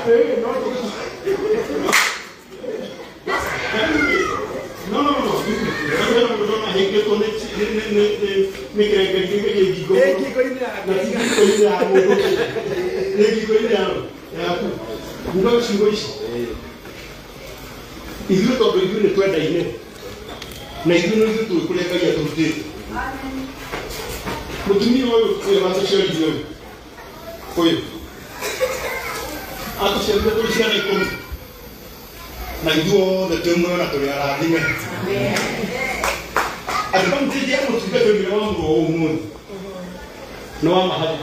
No no no no. Nĩ ciugo ici ithuĩ tondũ ithuĩ nĩ twendaine na ithuĩ nĩ ithuĩ tũĩ kũrĩa Ngai atũrutĩte. Mũtumia ũyũ ũyũ watũciarire ũyũ ũyũ atũciarire tũrĩ ciana 10 na ithuothe twĩ muoyo na tũrĩ arathime. Advantage ya mũtungatĩri ũrĩa wamũrwo ũmũthĩ nĩ wa mahatha.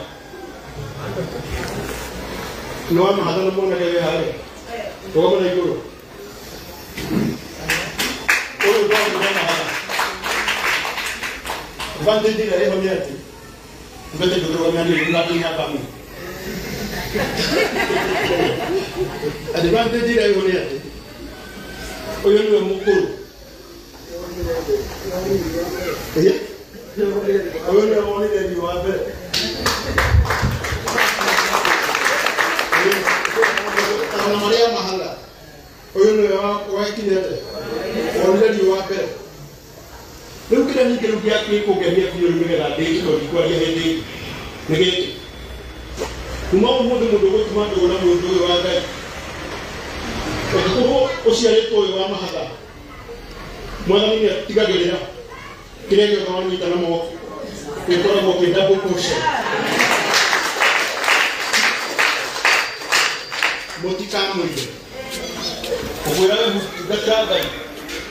Nĩ wa mahatha na mwanake wĩ harĩa rũgama na igũrũ. Ũyũ ndwarĩ wa mahatha. Advantage ĩrĩa ĩho nĩ atĩ mbete ndũrũgamia nĩ ũrĩa nyambamu. Advantage ĩrĩa ĩho nĩ atĩ ũyũ nĩwe mũkũrũ. Ũyũ nĩwe wonire riũa mbere. Ona marĩa mahatha ũyũ nĩwe wakinyĩte wonire riũa mbere. Rĩu kĩrĩa ningĩ rĩu gĩkũngenia biũ rĩu nĩgetha ndĩkie tondũ ndikwaria hĩndĩ ĩngĩ nĩ gĩkĩ. Kuma ũmũthĩ mũndũ ũgũtuma ndũgũ na mũndũ ũyũ wa Ngai ũngĩkorwo ũciarĩtwo ũyũ wa mahatha mwathani nĩ atigagĩrĩra kĩrĩa gĩothe wanyita na moko gĩkoragwo kĩ double portion. Mũtikamũire ũkwĩra we mũtungatĩra Ngai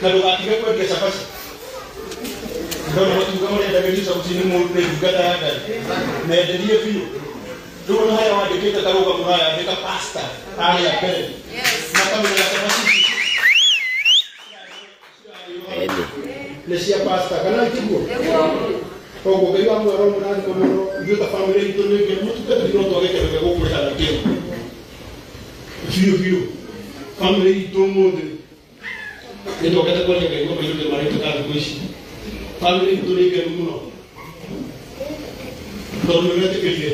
na ndũgatige kwendia cabaci. Ndona matunga marendagĩrio cabaci nĩ mũndũ nĩ ndungata ya Ngai menderie biũ. Rĩu ona harĩa wandĩkĩte karũgamo ũrayandĩka pastor harĩa mbere makamenyaga cabaci ici nĩ cia pastor kana tiguo? Koguo Ngai wa muoyo mũrathima mũno. Ithuĩ ta bamĩrĩ itũ nĩ ngenu mũtungatĩri no twage kĩndũ gĩa gũkũrĩha nakĩo biũ biũ. Bamĩrĩ itũ ũmũthĩ nĩ twokete kwaria Ngai maitũ nĩ marĩtũka thikũ ici. Bamĩrĩ itũ nĩ ngenu mũno tondũ nĩ ũretĩkĩrire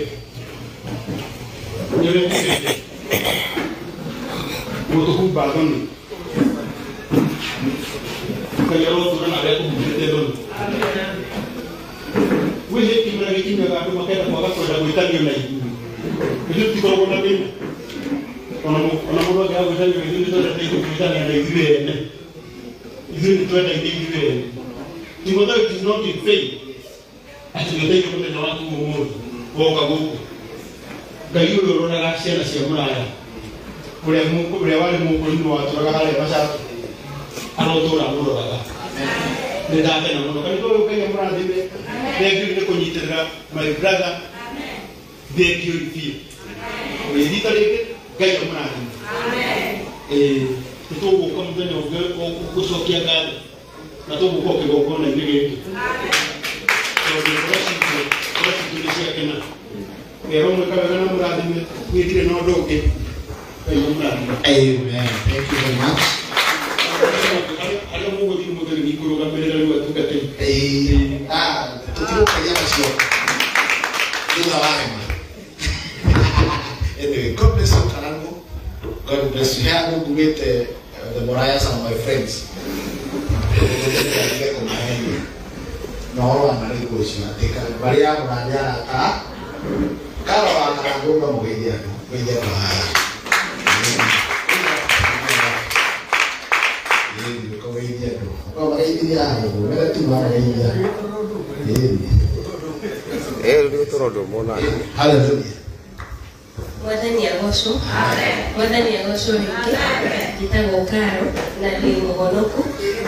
nĩ ũretĩkĩrire gũtũhumba thoni. Ngai arotũra na arĩa tũhumbĩte thoni. Gwĩ hĩndĩ kĩmera gĩkinyaga andũ makenda kwaga kwenda gwĩtanio na ithuĩ. Ithuĩ tũtikoragwo na thĩna. Ona mũndũ angĩaga gwĩtanio na ithuĩ nĩ twendete ithuĩ gwĩtania na ithuĩ ene. Ithuĩ nĩ twendaine ithuĩ ene. Timotheo, it is not in vain atĩ nĩ ũteire mũthenya waku ũmũthĩ woka gũkũ. Ngai ũyũ ũroraga ciana cia mũraya ũrĩa warĩ mũkũrinũ watũraga harĩa Macatu arotũra mũroraga. Nĩ ndakena mũno. Kanitha ũyũ Ngai amũrathime. Thengiũ nĩ kũnyitĩrĩra my brother. Thengiũ biũ. Rita rĩngĩ Ngai amũrathime. Nĩ tũgũka mũthenya ũngĩ gũcokia ngatho na tũgũka kĩgongona-inĩ gĩkĩ tondũ ngoro citũ nĩ ciakena. Wĩra ũmwe wega na mũrathime niĩ ndirĩ na ũndũ ũngĩ. Ngai amũrathime. Amen. Thank you very much. Arĩa mũgũthiĩ ũmũthĩ nĩ ikũrũgamĩrĩra rĩu atungatĩri. Tũtigũkagia macio thutha wa hema. Anyway, God bless you, Karango. God bless you. Here ngugĩte the Moriahs are my friends. Na ũhoro wa marĩkũ ũcio atĩ mbarĩ ya mũraya arata karo wa Karango no mũgeithie andũ mũgeithie andũ haha. Ĩĩ ũkageithia andũ. Ũkamageithia haha ũguo, mega tu marageithia. Ĩĩ. Rĩu nĩ tũrondwo monana. Hallelujah. Mwathani agocwo. Mwathani agocwo rĩngĩ. Njĩtagwo Karo na ndĩ mũhonoku.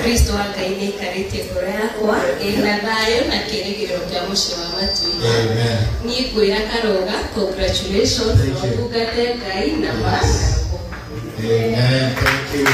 Kristo wa Ngai nĩ aikarĩtie ngoro yakwa ĩna thayũ na kĩĩrĩgĩrĩro kĩa mũciĩ wa matu-inĩ. Amen. Niĩ ngwĩra Karoga, congratulations, Thank you. ũtungate Ngai na ma. Amen. Thank you.